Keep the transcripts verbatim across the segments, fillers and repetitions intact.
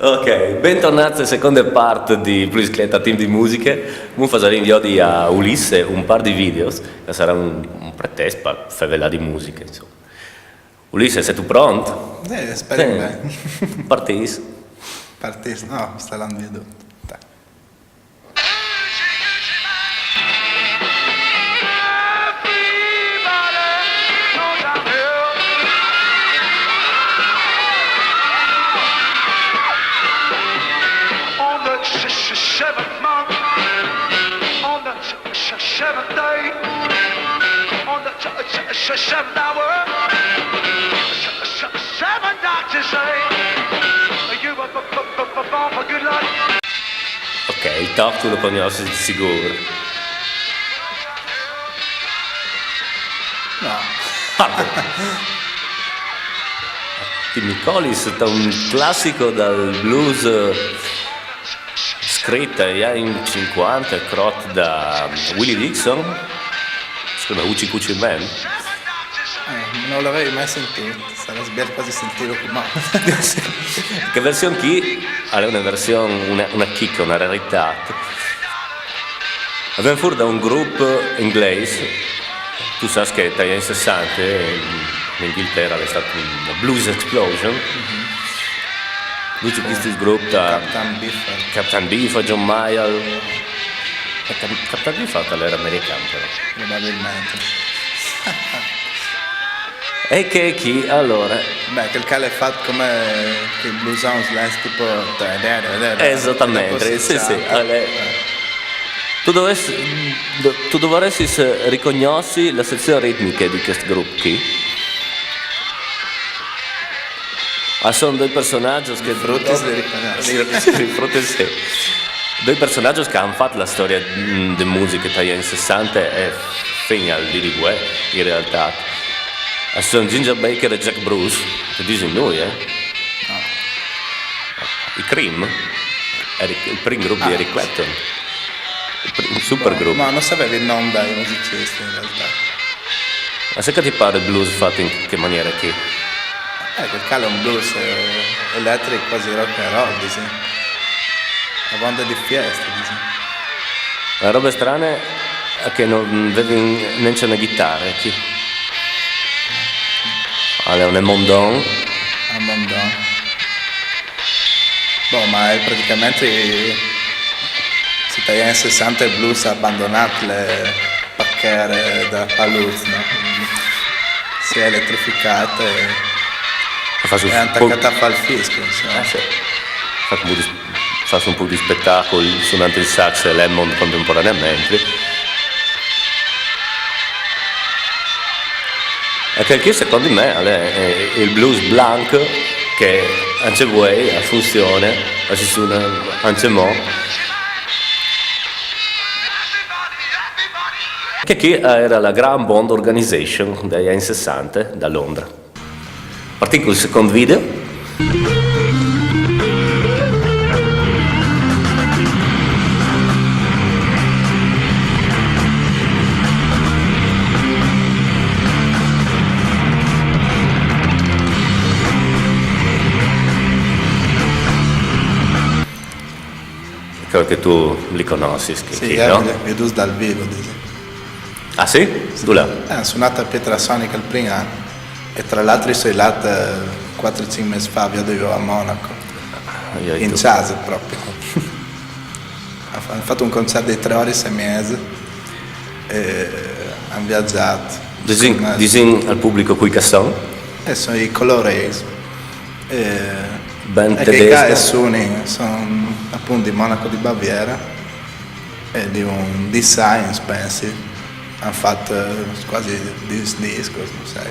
Ok, bentornâts ae seconde part di Plui Sclet a timp di musiche. Mo fasarìn viodi a Ulisse un pâr di videos, che a sarà un, un pretest par fevelâ di musiche, insome. Ulisse, sêstu pront? Eh, speri ben. Partìs. Partìs, no, sta lant via dut. Dai. On the sh- sh- sh- seventh month, on the sh- sh- seventh day, on the sh- sh- sh- seventh hour, sh- sh- seven doctors say you were b- b- b- b- born for good luck. Ok, il toc tu lu cognossis di sigûr. No. Ti mi colis ta un classico dal blues, eh, scrit ai agns cincuante, crot da Willie Dixon, si clama Hoochie Coochie Man. Eh, no l'avevi mai sintût, sarès biel cuasi sintîlu cumò. Chê version chi al è une version, une, une chicje, une raritât. E ven fûr da un grup inglês, tu sâs che tai agns sessante in, in Inghiltere al è stât une blues explosion. Ducj chescj grups ta Captain Beefheart, Captain Beefheart, John Mayall. Captain, Captain Beefheart al jere american, però. Probabilmente. E chê chi, alore... Beh, chel che al è fat come che i bluesons là, tipo... Esatamente, sì, sì. Alore, tu dovaressis, tu dovaressis ricognossi la sezion ritmiche di chest grup chi. A son doi personaçs che... Frutis li ricognòs. Sì, frutis sì. Doi personaçs che a àn fat la storie, mm, de musiche tai agns sessante e fin al dì di vuê, in realtât. A son Ginger Baker e Jack Bruce, che disin nô, eh? I Cream, Eric, il prin grup di Eric Clapton. Il prin, un super grup. No, no savevi il non dai musicisti in realtât. Ma se che ti pâr il blues fat in chê maniere chi? Eh, chel che al è un blues, eh, eletric, cuasi rock and roll, disìn. A vonde di fieste, disìn. La robe strane al è che no vevin nancje une ghitare chi. Al è un mondon. A mondon. Boh, ma al è praticamentri, si tai agns sessante il blues al à bandonât le pachere da palûts, no? Si è eletrificât e... Fâs un E a àn pôc, tacât a fâ il fisco, insome. eh, sì. Fâs un pôc di, fâs un pôc di spetacul sunant il sax e l'Hammond contemporaneamentri. E chel chi, secont me, al è, eh, il blues blanc che ancje vuê al funzione, al si sune ancjemò. Chê chi e jere la Graham Bond Organization dai agns sessante da Londre. Partìn cul secont video. Crôt che tu li cognossis, che... Sì, chi, eh, no? Li ai viodûts dal vivo, disìn. Ah sì? Dulà? Eh, a àn sunât al Pietrasonic il prin an. E tra l'altri o soi lât, eh, cuatri, cinc mês fa, a viodi jo a Monaco. Jo e In tu. jazz proprio. A àn fa-, a àn fat un concert di trê oris e mieze. E a àn viazât. Disìn, Insome, disìn al public cui che a son? Eh, a son i Color Ace. Eh, Band e che tedesca. Ca e sunin, a son apont di Monaco di Baviera, e di un dîs agns, pensi. A àn fat, eh, cuasi dîs discos, no sai.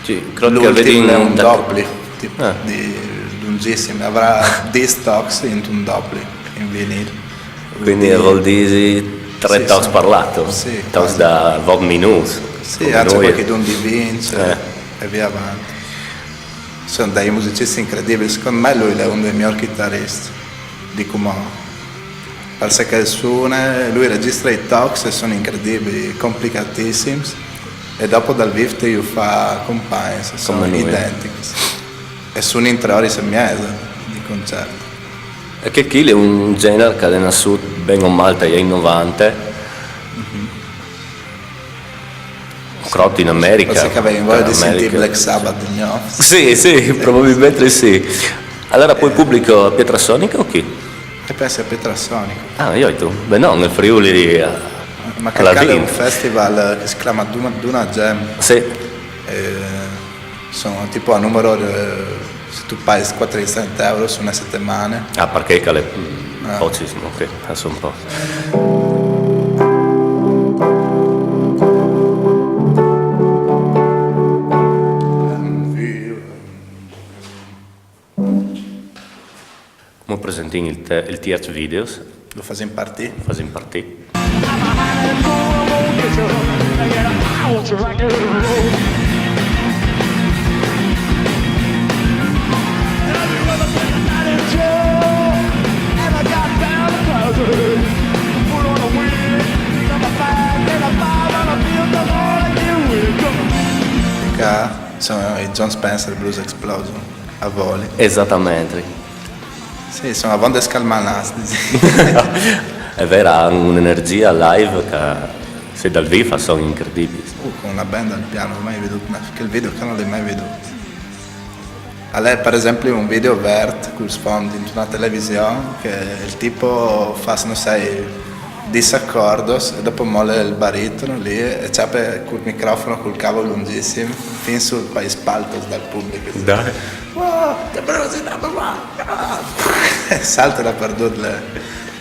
Sì, crôt che a vedin L'ultin al è un da- dopli, tipo, Ah. di lungjissim, al varà dîs tocs intun dopli, in vinîl. Cuindi al vûl dî trê Sì, tocs sì. Par lat, Sì, tocs sì. Da vot minûts. Sì, Come anzi, nô. Cualchidun di vinç, Eh. E via avanti. A son dai musiciscj incredibii, secont me lui al è un dai miôrs chitariscj di cumò. Parcè che al sune, lui al regjistre i tocs e a son incredibii, complicatissims, e dopo dal vîf ti ju fâs compagns, a son Come nô. Identics. E a sunin trê oris e mieze di concert. E che chi l'è un genar che l'è nassùt ben o mal tai ann novanta. Crôt in America. Pensi che avevi voglia di sentire Black Sabbath di nuovo? Sì, sì, probabilmente sì. Allora poi pubblico a Pietrassonica o chi? E pensi a Pietrassonica? Ah, io tu? Beh no, nel Friuli. Ma che è un festival che si chiama Duna, Duna Jam. Sì. E sono tipo a numero, eh, se tu paghi quattrocento euro su una settimana. Ah, perché che l'è... Ah. Pocismo, ok, adesso un po'. Mo presentìn il, te- il tierç video. Lo fasìn partì. Fasìn partì. Qua sono i Jon Spencer Blues Explosion a voli. Esattamente. Sì, insomma, vonde scalmanàs. È vera, hanno un'energia live che se dal vivo sono incredibili. Uh, con una band al piano, mai veduto, ma quel video che non l'hai mai veduto. Allora, per esempio, un video vert col sfondo in una televisione che il tipo fa, non sai, disaccordos e dopo molla il baritono lì e ciape col microfono col cavo lunghissimo fin sul paese palto dal pubblico. Dai. Wow, che bello, sì, dai, ma guarda. Salta dappertutto le,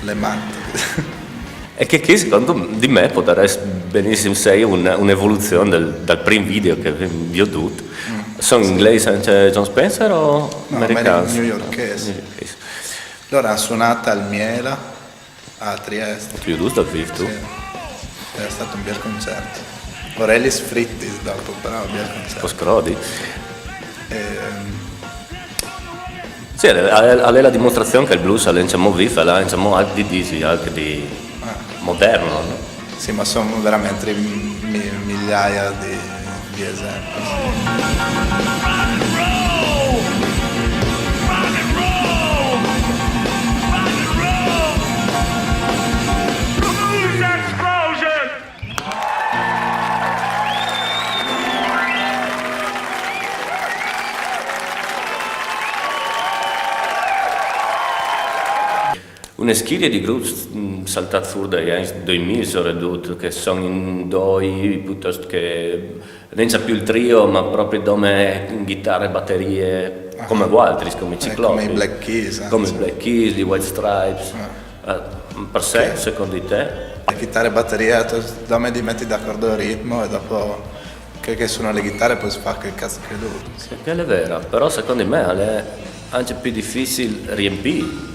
le mani. E che, che secondo di me potrà essere benissimo sei un, un'evoluzione del, dal primo video che vi ho detto. Mm. Sono sì. Inglesi anche Jon Spencer o no, americani? Newyorkesi. Allora ha suonato al Miela a Trieste. Tu giusto al vivo tu? Sì. È stato un bel concerto. Orelli Frittis dopo, però un bel concerto. Post Crodi? Ehm, Sì, è la dimostrazione che il blues è un movifa, è un altro di disi, altro di ah. Moderno, no? Sì, ma sono veramente migliaia di, di esempi. Une schirie di grups saltàt fûr dai agns doimil, soredut, che a son in doi, piutost che nen più il trio, ma propri dome ghitare e baterie, come vualtris, come i Ciclopi, come i Black Keys, come i Black Keys, i White Stripes. Parcè, secont te? La ghitare e baterie, dome ti meti d'acuardi al ritmo e dopo chel che a suna la ghitare pol fâ chel cazzo che lu. Sì, chel l'è vêr, però secont me al è ancje plui dificil riempî.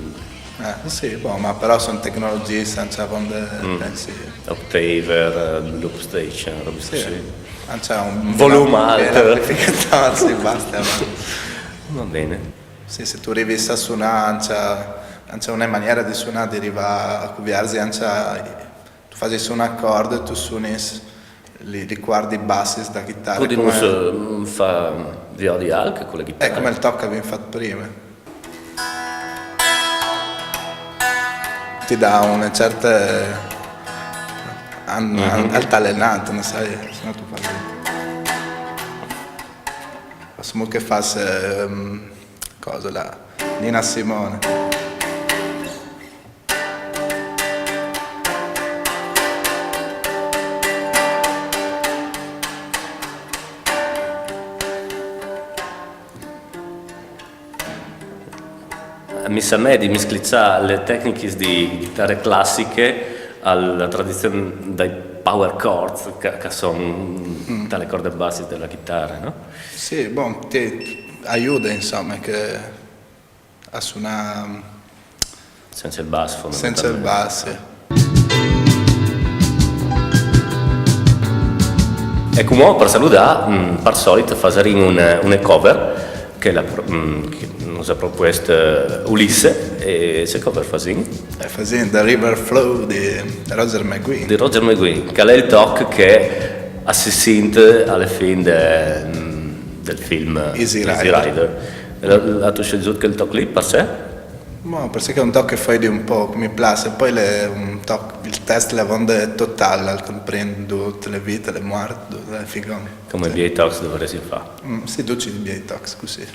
Eh, sì, bon, ma però a son tecnologjiis, ancje avonde pensi. Octaver, Loop Station, robis cussì. Ancje un volum alt. Sì, basta. Va ben. Sì, se tu rivis a sunâ, ancje une maniere di sunâ, di rivâ a cuvierzi, ancje tu fasis un acuard e tu sunis li, li cuardi bassis da ghitare. Podimus fâ viodi alc cu la ghitare. Come il toc che vin fat prime. Ti dà une certe an, an, altalenant, no sai, se no tu fasis. Fasìn che fâs, ehm, cosa là, Nina Simone. Mi somee di miscliçâ lis tecnichis di ghitare classiche a la tradizion dai power chords che, che a son tes cuardis bassis de ghitare, no? Sì, bon, ti aiude, insome, che a sunâ sensa il bas, sensa il bas, sì. E cumò par saludâ, par solit fasarìn une, une cover che la, che nus à propuest Ulisse, e ce cover fasìn? E fasìn The River Flow di Roger McGuinn. Di Roger McGuinn, che al è il toc che si sint a la fin de, del film Easy Rider. Easy Rider. Âstu scelzût chel toc li, parcè? Ma parcè che è un toc che fai di un po', mi piace, poi le, un toc, il testo, la banda è totale, al comprende tutte le vite, le morti, tutte le figure. Come i miei tocs dovresti fare. Mm, sì, tu ci i miei tocs così.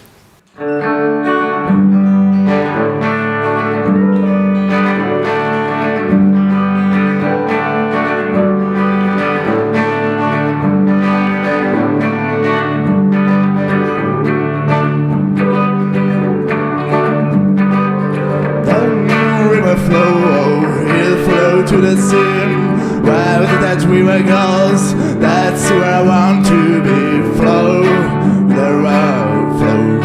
The river flow, it flow to the sea. Where the that river goes, that's where I want to be. Flow, the river flow.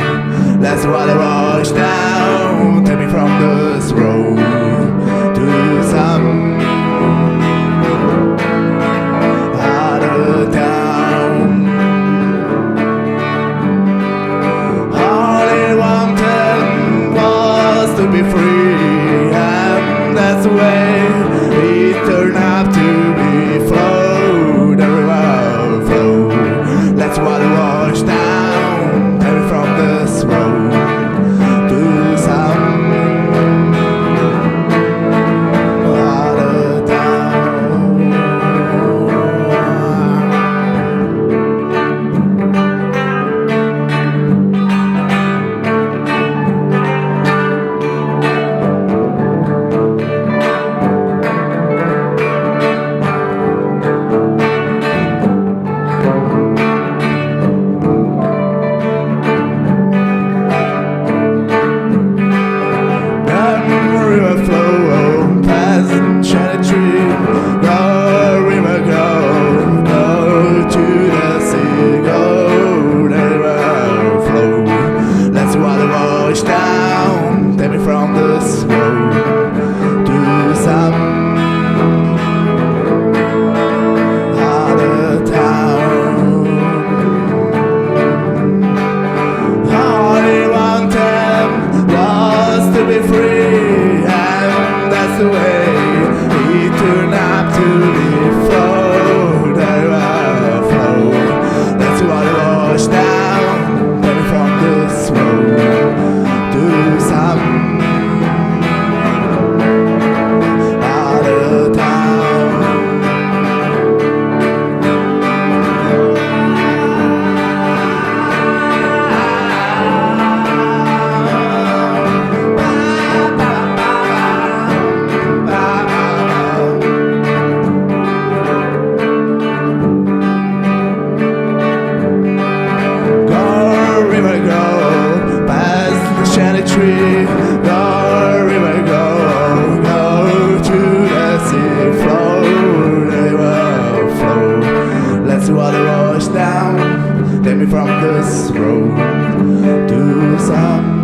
That's what I wash down. Take me from this road to some other town. All he wanted was to be free, and that's the way it turned out to be. Flow, the river flow. That's what washed down, carried from this road to some other town. River flow past China Tree, the river go, go to the sea, go the river flow. That's what wash down, take me from this road to some other town. All he wanted was to be free, and that's the way he turned out to be. Flow, the river flow. That's what washed down, take me from this road to some other town. Go, river, go, past the shady tree. Go, river, go, go to the sea. Flow, river, flow. Let's water wash down. Take me from this road to some